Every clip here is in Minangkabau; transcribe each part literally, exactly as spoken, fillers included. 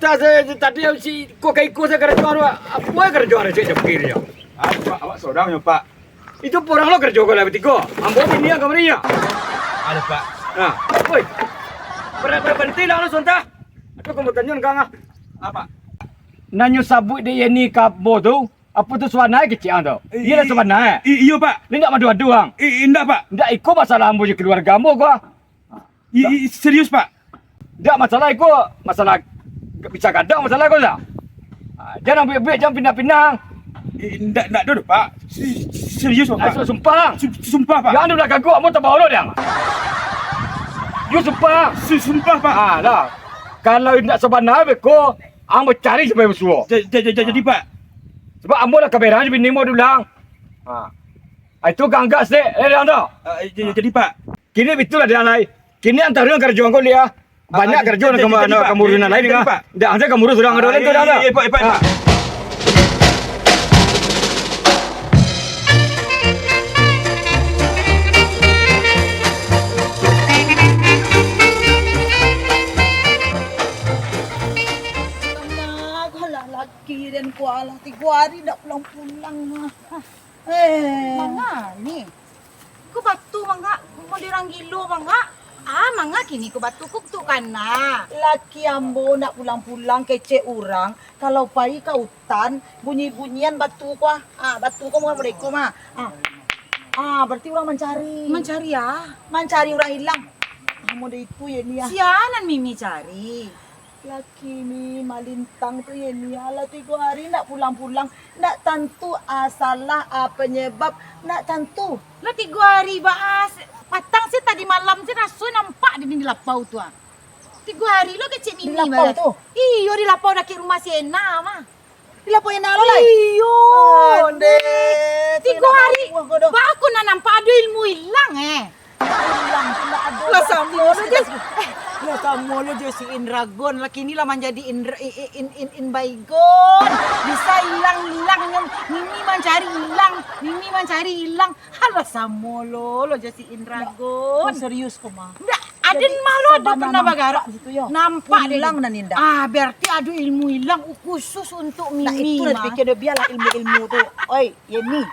Sa-, tadi si iko ka iko sa karajo anu, apo karajo anu cek jam kiri yo? Aduh, Pak, awak sorang yo, Pak. Itu urang lo karajo ko lah batigo. Ambo bini ang kamari yo. Aduh, Pak. Nah, oi. Ber-, ber-, berhenti lah lo sontak. Aduh, kamu tanyo kang ah. Apa? Nan nyo sabuik dek Yeni ka ambo tu, apo tu sabana kecek ang tu? I-, Iyo lah i-, sabana. i-, iyo, Pak. Ni ndak madu-adu ang. I-, indak, Pak. Ndak iko masalah ambo jo kaluarga ambo ko. I-, i-, serius, Pak. Ndak masalah iko, masalah bisa gadang masalah ko lah. Ah, jan ambiak-ambiak, jan pindah-pindah. I-, ndak, ndak doh, Pak. Si-, serius, Pak. Ah, su-, sumpah. Su-, sumpah, Pak. Jan dulu kagok, ambo tabawa lo dang. Yo sumpah. Su-, sumpah, Pak. Ah, lah. Kalau indak sabana beko, ambo cari sampai basuo. Ja-, ja-, ja-, ja-, jadi, Pak. Sebab ambo lah kaberan bini mo dulang. Ah. Ah, itu ganggak sik, eh, dang tu. Ah, ja-, ja-, jadi, Pak. Kini bitulah dia lai. Kini antaro karajo angku liah. Banyak karajo nan kamu, nan kamu urusan lain, Pak. Ndak, hanya kamu urus urang ado lain tu, dah, dah. Pak, Pak, Pak. Alah, alah, laki den ko alah, tigo hari ndak pulang-pulang lah. Eh. Manga ni? Ko batu manga, model urang gilo manga. Ah, manga kini ko batu ko tu kana. Laki ambo nak pulang-pulang kecek urang, kalau pai ka utan, bunyi-bunyian batu ko ah. Ah, batu ko manga mereka mah. Ah. Ah, berarti urang mancari. Mancari ah? Mancari urang ilang. Ah, model itu yo ni ah. Sia nan Mimi cari? Laki mi malintang tu, Yeni, alah tigo hari ndak pulang-pulang, ndak tantu a salah, a panyabab, ndak tantu. Lah tigo hari baa, patang se tadi malam se raso nampak di, di lapau tu ah. Tigo hari lo kecek Mimi. Di lapau tu? Iyo, di lapau dakek rumah si Ena mah. Di lapau Ena lo lai? Iyo. Ondeh, tigo hari. Baa ko nak nampak ado ilmu ilang eh. Lah samo lo jo, eh, lah samo lo jo si Indragon. Lah kini lah manjadi Indra-, i-, i-, in, in, in Baygon. Bisa ilang-ilang nyo, Mimi mancari ilang, Mimi mancari ilang. Alah samo lo, lo jo si Indragon. Serius ko mah. Ndak, aden mah lo ado pernah bagarak. Nampak dek pulang nan indak. Ah, berarti ado ilmu ilang khusus untuk Mimi mah. Nah, itu nan dipikia dek bialah ilmu-ilmu tu. Oi, Yeni.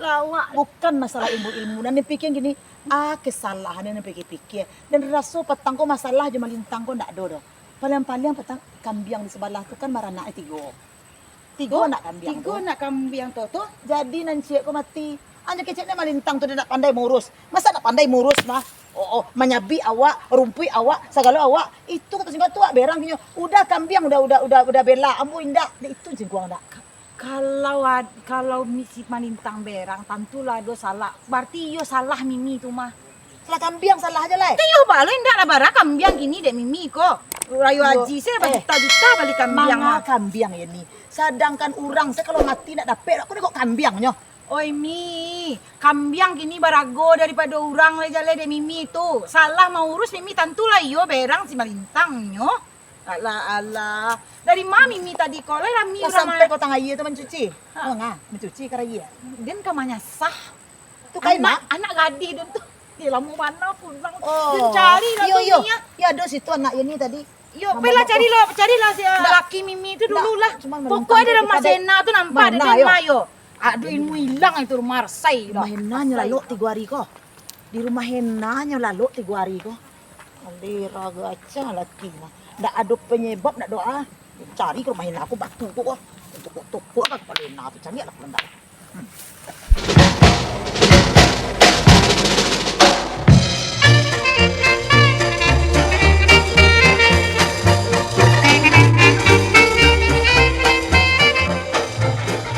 Lawak. Bukan masalah ilmu-ilmu. Nan dipikia gini, Ah, kesalahan nan pikia-pikia. Dan raso patang ko masalah jo malintang ko ndak ado doh. Paliang-paliang patang kambiang di sabalah tu kan baranak tigo. Tigo anak kambiang tu. Tigo anak kambiang tu, tu. Jadi nan ciek ko mati. Anyo kecek ni malintang tu dia ndak pandai murus. Masa ndak pandai murus mah? Oh, oh, manyabik awak, rumpuik awak, sagalo awak. Itu kato singkau tu awak berang kinyo. Udah kambiang, udah, udah, udah, udah bela. Ambo indak. Dek itu jengkuang ndak. Kalau ad-, kalau mi-, si malintang berang, tantulah ado salah. Berarti iyo salah Mimi tu mah. Salah kambiang salah ajo lai. Tu iyo balo indak lah bara kambiang kini dek Mimi ko. Rayo Haji se bajuta-juta bali kambiang mah. Manga kambiang yo ni. Sadangkan urang se kalau mati nak dapek, nak ko nengok kambiangnyo. Oi Mi, kambiang kini barago daripado urang lai jaleh dek Mimi tu. Salah maurus Mimi tantulah iyo berang si malintangnyo. Alah, alah. Dari ma Mimi tadi ko, lai rami urang sampai lah. Kotang aia tu mancuci? Ha. Manga, mancuci ka aia. Den ka manyasah. Tu kain, Mak? Anak gadih den tu. Eh, lamo bana pulang. Oh. Den cari lah iyo, tu iyo. Ni, ah. Iyo, ado situ anak iyo ni tadi. Iyo, pailah carilah, carilah si, ah, laki Mimi tu dulu lah. Pokok e dalam masena tu nampak den ma yo. Ado ilmu ilang itu rumah arsai dah. Rumah Ena nyo lalok tigo ari ko. Di rumah Ena nyo lalok tigo ari ko. Alira gaca laki mah. Ndak ado panyabab ndak doa. Cari ka rumah Ena ko batu ko. Tokok-tokok lah kapalo Ena tu. Cari lah kapalo Ena. Hmm.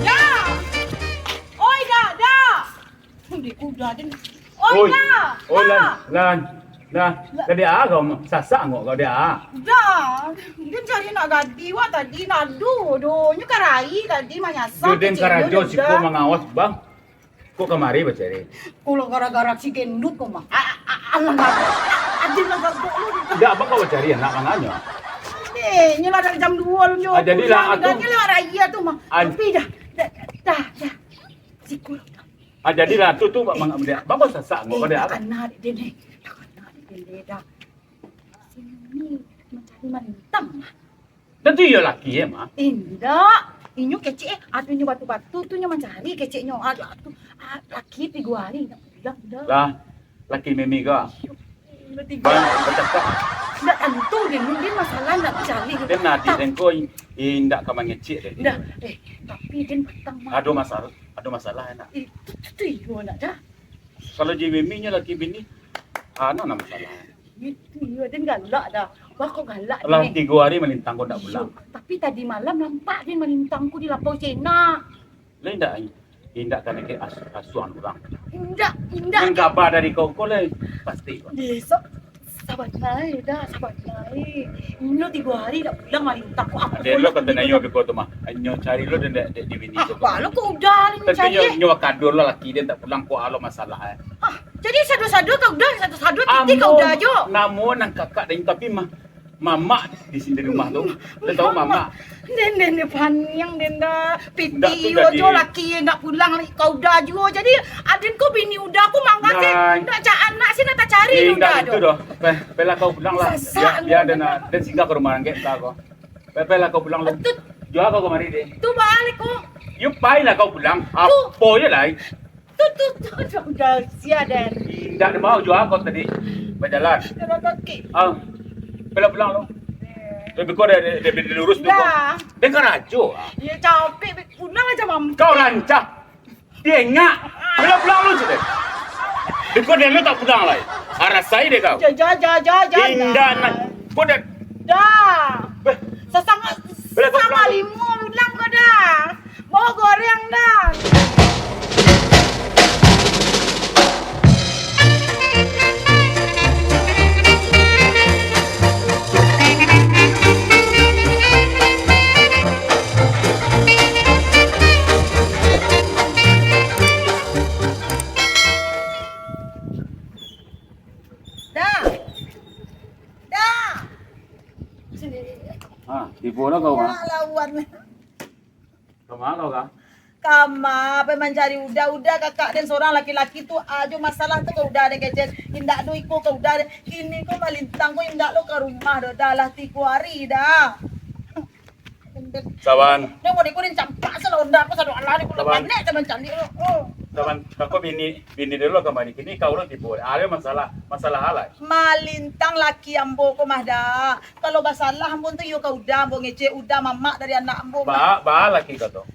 Ya. Oi, dah, dah. Di kuda den. Oi, oi, dah, oi, dah. Lan, Lan, Lan. Lah. Ka di a kau, sasak angok kau di a. Dah, den cari anak gadih wak tadi, ndak ado doh. Nyo karai tadi manyasak. Yo, den kecek karajo nyo siko dah. Mangawas, Bang. Kok kamari bacari? Kalau gara-gara si gendut ko mah. A-, a-, a-, alah gagok. Aden lah gagok lu. Ndak, Bang, kau bacari anak manganyo. Eh, nyo lah dari jam duo lu nyo. Ah, jadilah pulang, atuh. Dah, nyo lewat raya tu mah. An- Tapi dah, dah, dah, dah. Siko lu dah. Ah, jadilah tu, tu, Bang, Bang, Bang, kau sasak, kau pada apa? Eh, dah kana dek den, eh. Dah kana dek den, eh, dah. Sini, mancari malintang lah. Tantu iyo laki, eh, Mak. Indak. Inyo kecek, eh, ado nyo batu-batu tu nyo mancari keceknyo. Aduh, tu, ah, laki tigo hari indak pulang, dah. Lah, laki Mimi ko? Iyo, tigo hari. Bang, bacakak. Indak tantu, Den. Mungkin masalah nak dicari. Den adik Den ko in-, indak ka mangecek, Den. Dah, eh, tapi Den patang mah. Ado masalah, ado masalah, nak. Eh, tu, tu, tu, iyo, nak, dah. Kalau di Mimi nyo laki bini, anu, ado masalah. Itu, iyo, Den galak dah. Wah, kok galak, lah, ni. Tigo hari malintang ko ndak pulang. Iyo, tapi tadi malam nampak Den malintang ko di lapau Cina. Lah indak, indak ka naiak as-, asuang urang. Indak, indak. Nan kaba dari kau, kau lah pasti ko. Di, sa-, sabar nai dah, sabar nai. Inyo tigo hari ndak pulang malintang ko, apo lo kata nai yo beko tu mah. Inyo cari lo dan dek, dek di bini ko. Apo lo kok udah ni cari, eh? Nyo kado lo laki dia ndak pulang ko, alo masalah, eh. Ah, jadi sado-sado kau udah, sado-sado titi kau udah jo. Namo nan kakak dan tapi mah mamak di sini di rumah tu. Dia tahu mamak. Den, den, den paniang, den dah. Piti iyo jo laki ndak pulang, kau udah juo. Jadi, aden ko bini udah, aku mangga sih. Ndak cak anak sih nak tacari udah tu. Pe-, pelah kau pulang lah. Biar, biar den, den singgah ke rumah ranggek kau. Pe-, pelah kau pulang lah. Juo kau kamari deh. Tu balik ko. Yo, pailah kau pulang. Apo je lah. Tu, tu, tu, tu, udah usia, Den. Indak ado mau juo kau tadi. Bajalan. Jalan kaki. Ah. Pelah pulang lo. Eh. Tapi kau dah, dah, dah, dah lurus tu kau. Dah. Dia kan rajo. Ah. Iyo, capek, pulang aja, Mam. Kau rancak. Dia engak. Pelah pulang lo sudah. Tapi kau dah tak pulang lai. Arasai deh kau. Ja, ja, ja, ja, ja. Indak nak. Kau dah. Dah. Beh. Sasama, sasama limo pulang kau dah. Mau goreng dah. Dah. Dah. Sini. Ah, tibo lah kau, ah. Dah lawan. Kama lo ka? Kama, pai mancari uda-uda kakak den sorang laki-laki tu, ajo masalah tu ka uda den kecek. Indak do iko ka uda den. Kini ko malintang ko indak lo ka rumah do, dah lah tigo hari dah. Saban. Nyo mau diko den campak salo onda ko sado alah diko. Saban. Panek ka mancari lo. Oh. Saban, kako bini, bini dulu kamari. Kini kau lo tibo. Ado masalah, masalah alai. Malintang laki ambo ko mah dah. Kalau basalah ambo tu iyo ka uda, ambo ngecek uda mamak dari anak ambo. Ba, ba laki kau tu.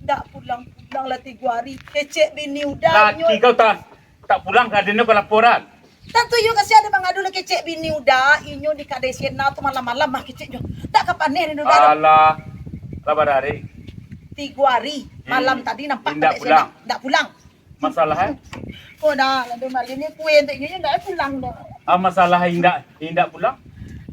Ndak pulang-pulang lah tigo hari. Kecek bini uda. Laki kau tak, tak pulang ka adinyo ka laporan. Tantu iyo kasi ado mangadu lah kecek bini uda. Inyo di kadai Siena tu malam-malam mah keceknyo. Ndak ka paneh den uda tu. Alah, lah bara hari? Tigo hari. Malam tadi nampak kadai Siena. Ndak pulang. Masalah, eh? Ko dah, lah den malin ni kue tu, inyo ndak pulang doh. Ah, masalah indak, indak pulang?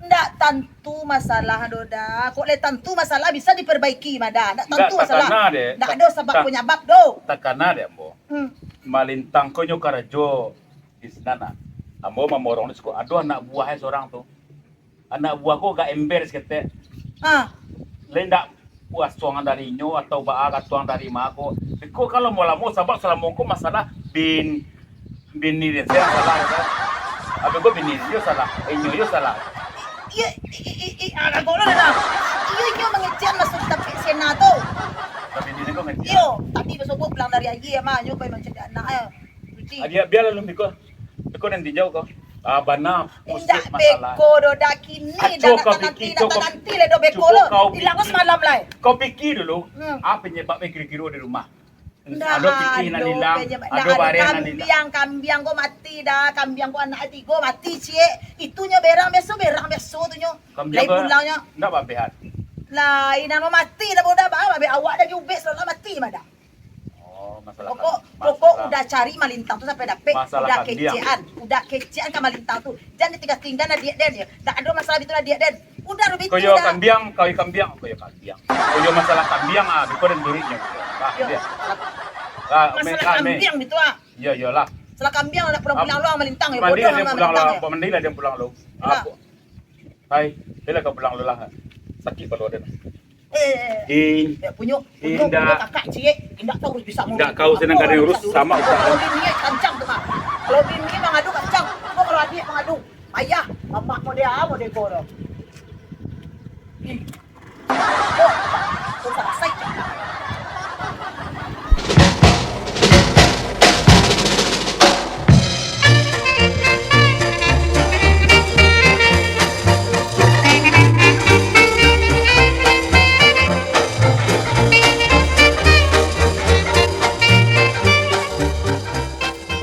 Ndak tantu masalah doh dah. Kok le tantu masalah bisa diperbaiki mah dah. Ndak tantu masalah. Ndak ado sabab penyabab doh. Takana dek ambo. Hmm. Malintang ko nyo karajo di sinan nah. Ambo mamorong di siko. Ado anak buah e sorang tu. Anak buah ko agak ember saketek. Ah. Lai ndak puas tuangan dari inyo atau baa ka tuang dari ma ko. Beko kan lamo-lamo sabab salamo ko masalah bin-, bini den se yang salah, kan? Abih ko bini inyo salah, inyo yo salah. Iyo, i, i, i, i, agak golol dah. Iyo, inyo mangecekan masuk tapi Siena tu. Tapi bini ko ngecekan. Iyo, tadi basobok pulang dari aia mah, inyo pai mancari anak, eh. Suci. Adia, biarlah lun beko. Beko nan tinjau ko. Ah, bana. Indak beko doh, dah kini dah nak tananti, nak tananti lah doh beko lo. Hilang ko samalam lai. Kau pikir dulu, apa penyebab e kiro-kiro di rumah? Ado pitih nan hilang, ado bareh nan hilang. Kambiang, kambiang ko mati dah, kambiang ko anak tigo mati ciek. Itunyo berang biaso, berang biaso tu nyo. Lai pulangnyo. Ndak babehan. Lai, nan mati dah bodoh bah, babe awak dah jubek selalu mati mah dah. Oh, masalah pokok, pokok udah cari malintang tu sampai dapek, udah kecekan, udah kecekan ka malintang tu. Jan ditinggal-tinggal adiak den yo. Ndak ado masalah bitu adiak den. Udah rugi tu dah. Koyo kambiang, koyo kambiang, koyo kambiang. Koyo masalah kambiang ah, biko den duritnyo. Bah, yo. Masalah kambiang bitu ah. Iyo, iyolah. Masalah kambiang lah pulang-pulang lo malintang yo. Bodoh lah malintang yo. Mandilah den pulang lo. Hai, bialah kau pulang lo lah. Sakik pado den. Eh, eh, eh. Indak punyo, punyo, punyo kakak ciek, indak tahu bisa ngurus. Indak kau senang kada urus sama. Kalau bini kancang tu mah. Kalau bini mangadu kancang, cuma kalau adiak mangadu, payah. Mamak model a model ko tu. Ih,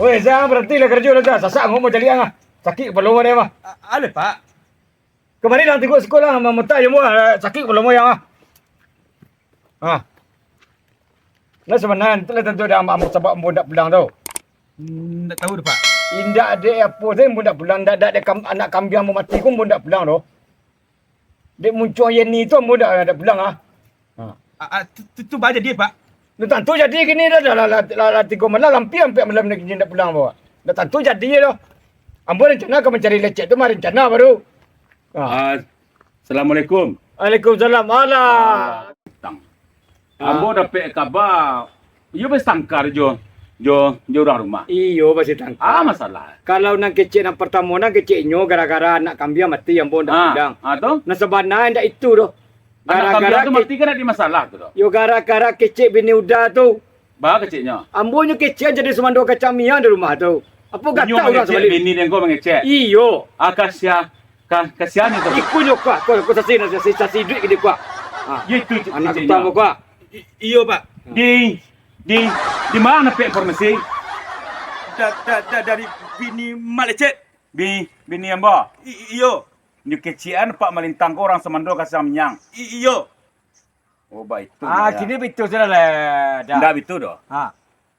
Weh, Zang, barantilah karajo lah, Zang. Sasak angok mau caliak, ah. Sakik kapalo mah. A-, alah, Pak. Kamari lah, tengok siko lah, ma-, mata je muah, sakik kapalo mah, Yang, ah. Ah. Lah, sabananyo, itulah tantu ado ambo, sabab ambo ndak pulang tu. Hmm, ndak tahu tu, Pak. Indak ado apo tu, ambo ndak pulang, ndak, ndak ado kam-, anak kambiang ambo mati ko, ambo ndak pulang tu. Dek muncuang Yeni tu, ambo dak, dak pulang, ah. Ha. Ah, ah, tu, tu, tu baa jadi, Pak? Nah, tantu jadi kini dah, dah, lah, lah, lah, lah tigo malam, lah ampia ampek malam ni kini dak pulang, ambo. Dah tantu jadi dah. Ambo rencana ka mancari lecek tu, mah rencana baru. Ha. Ah, assalamualaikum. Waalaikumsalam. Alah. Ah, tang. Ah. Ambo dapek kaba, iyo basangka jo, jo, jo urang rumah. Iyo, basangka. Ah, masalah. Kalau nan kecek nan partamo, nan kecek inyo gara-gara anak kambiang mati, ambo ndak pulang. Ah, tu? Nan sabana ndak itu doh. Anak kambiang tu mati kan ndak ado masalah tu doh. Yo, gara-gara kecek bini Uda tu. Baa keceknyo? Ambo nyo kecek jadi sumando kacang miang di rumah tu. Apo gatak urang sabalik? Inyo mangecek, bini den ko mangecek? Iyo. Ah, kasiah. Ka-, kasian itu. Iko nyo kuah, kuah, kuah sasi, sasi, sasi duit gede kuah. Ha. Yo itu, anak keceknyo. Anak kuah. I-, iyo, Pak. Di, di, di ma dapek informasi? Da-, da-, da-, dari bini Mak Lecet. Bi-, bini ambo? I-, iyo. Nyo kecek an Pak Malintang ko urang sumando kacang miang. I-, iyo. Oh, baitu. Ah, kini baitu sudah lah, dah. Ndak baitu doh. Ha.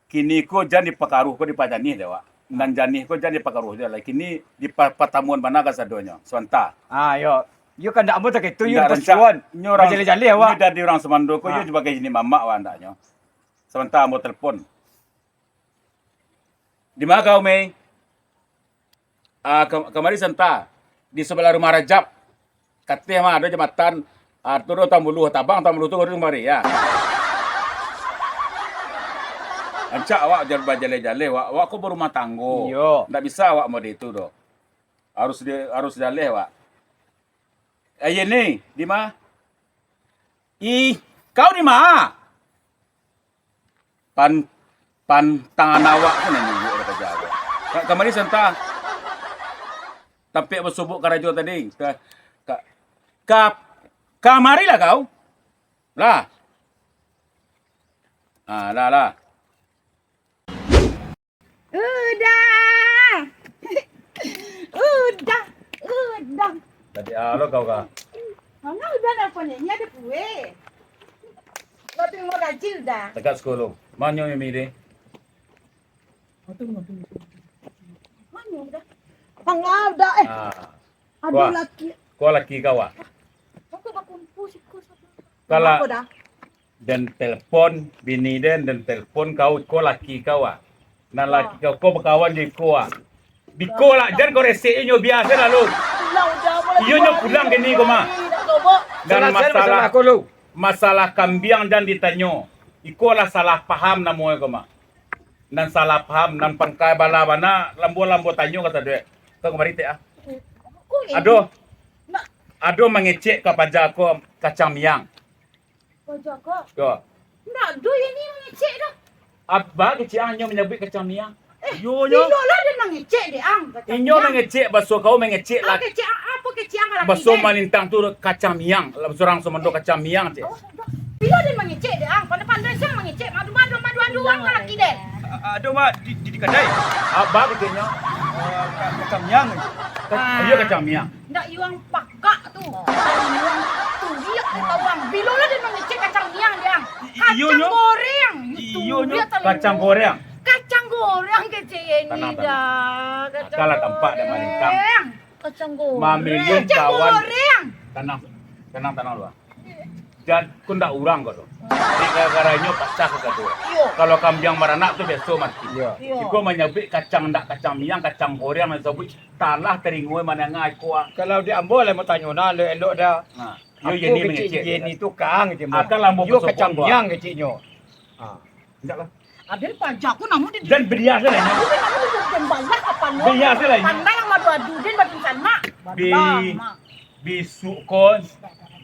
Kini ko jan dipakaruah ko dipajanih dek awak. Nan janih ko jan dipakaruah dek awak lai. Kini dipa-, patamuan bana kasadonyo. Sabanta. Ah, yo. Yo kandak ambo tak itu, yo ndak rancak. Nyo urang, bajaleh-jaleh awak. Nyo jadi urang sumando ko, ha, yo sabagai niniak mamak awak andaknyo. Sabanta ambo telepon. Di ma kau, Mei? Ah, ka-, kamari sabanta, di sabalah rumah Rajab. Kateh mah ado jambatan, ah, turun Tambuluah, tabang Tambuluah tu kamari, ya. Rancak awak ja-, bajaleh-jaleh, awak, awak ko barumah tanggo. Iyo. Ndak bisa awak mode itu doh. Harus di, harus jaleh awak. Eh, Yeni, di ma? Ih, kau di ma? Pan-, pantang awak tu nan nunjuak ado karajo ko. Ka-, kamari sabanta. Tampek basobok karajo tadi. Ka-, ka-, ka-, kamarilah kau. Lah. Ah, lah, lah. Udah. Udah. Udah. Tadi alo kau ka? Manga Udah nelpon ni, ado kue. Kau tu mau gaji Udah. Tagak siko lu. Ma nyo Mimi deh? Manga Udah. Manga Udah, eh. Ah. Aduh, laki. Kau laki kau, ah? Aku bakumpu siko satu. Kalau den telepon bini den, den telepon kau, iko laki kau, ah. Nan laki kau, kau bakawan jo iko, ah. Biko lah, jan kau resek inyo, biaso lah lu. Iyo nyo pulang kini ko mah. Dan masalah, masalah kambiang jan ditanyo. Iko lah salah paham namonyo ko mah. Nan salah paham, nan pangka bala bana, lambo-lambo tanyo kato dek. Kau kamari tek, ah. Ado. Ado mangecek ka paja ko kacang miang. Paja ko? Yo. Ndak ado Yeni mangecek doh. Baa kecek ang nyo manyabuik kacang miang? Eh, iyo nyo. Iyo lah den mangecek dek ang, kacang miang. Inyo mangecek, baso kau mangecek lah. Kecek ang, apo kecek ang laki den? Baso Malintang tu kacang miang, lah baso urang sumando kacang miang, cek. Oh, iyo den mangecek dek ang, pandai-pandai siang mangecek, madu-madu, madu-madu ang ka laki den. A-, ado, Mak, di, di, di kadai. Baa keceknyo? Eh, ka-, kacang miang. Ka-, iyo kacang miang. Ndak, iyo ang pakak tu. Iyo ang turiak dek urang. Bilo lah den mangecek kacang miang dek ang. I-, i-, iyo nyo. Kacang goreng. Iyo nyo. Kacang goreng. Kacang goreng kecek Yeni dah. Tanang, tanang. Kacang goreng. Kalau tampak dek Malintang. Kacang goreng. Mamilih kawan. Kacang goreng. Tanang, tanang, tanang lu, ah. Jan, ko ndak urang ko tu. Dek gara-gara inyo pacah ko tu. Iyo. Kalau kambiang baranak tu biaso mati. Iyo. Iyo. Iko manyabuik kacang ndak kacang miang, kacang goreng nan sabuik talah talingo mandanga iko, ah. Kalau di ambo lah mau tanyo nah, elok-elok dah. Nah, iyo. Apo Yeni kecek mangecek Yeni tu kang kecek ambo. Akan lambo. Iyo, kacang miang keceknyo. Ah. Indak lah. Aden paja ko namo di. Jan badiah sajo lah inyo. Aden namo di den balah kapalo. Badiah sajo lah inyo. Pandai ang madu-adu den badin sanak. Bi-, bisuak ko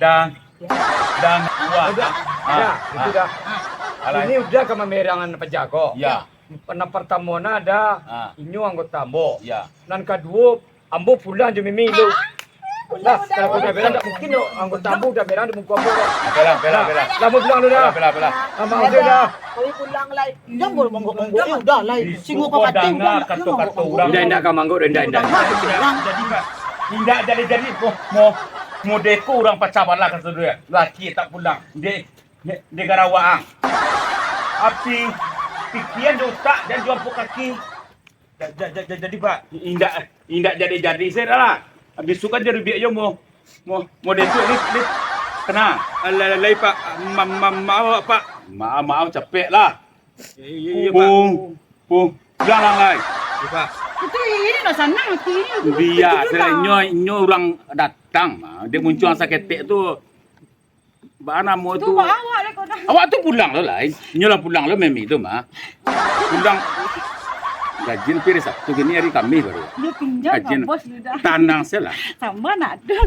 dah Dah, wah. Udah. Ah, dah, itu ah. Dah. Alah. Ini udah ka mamerangan pajago. Ya. Nan partamo nah dah, ah, inyo anggota ambo. Ya. Nan kaduo, ambo pulang jo Mimi lu. Lah, kalau udah berang, tak mungkin lo anggota ambo udah berang di muko ambo. Apalah, apalah, apalah. Lah, ambo pulang dulu dah. Apalah, apalah. Lama udah dah. Kami pulang lai. Indak, monggo, monggo, monggo. Eh, udah lai. Singo kau kata udah. Kato-kato urang. Indak, indak, ka manggo, indak, indak. Jadi, Pak, indak jadi-jadi. Mo, mo, modeko urang pacah balah, kato dia. Laki tak pulang. Dek, dek, dek garawak ang. Api, pikian jo utak, dan jo ampo kaki. Ja-, ja-, ja-, ja-, jadi, Pak. Indak, indak jadi-jadi se dah lah. Bisuak kan jadi biak jo mo. Mo, mo desuak ni, ni. Kena. Lai, lai, lai, Pak. Ma-, ma-, maaf, Pak. Maaf, maaf, capek lah. Iya, iya, iya, Pak. Pung, pung. Jalan lai. Iya, Pak. Itu ini lah sanang hati ini. Biaso lah, inyo, inyo urang datang mah. Dia muncuang saketek tu. Baa namo tu? Tu baa awak lah kau dah. Awak tu pulang lo lai. Inyo lah pulang lo Mimi tu mah. Pulang. Gajian hari Sabtu, kini hari Kamis baru. Dia pinjam gajian. Bos sudah. Tanang se lah. Sama nak ada.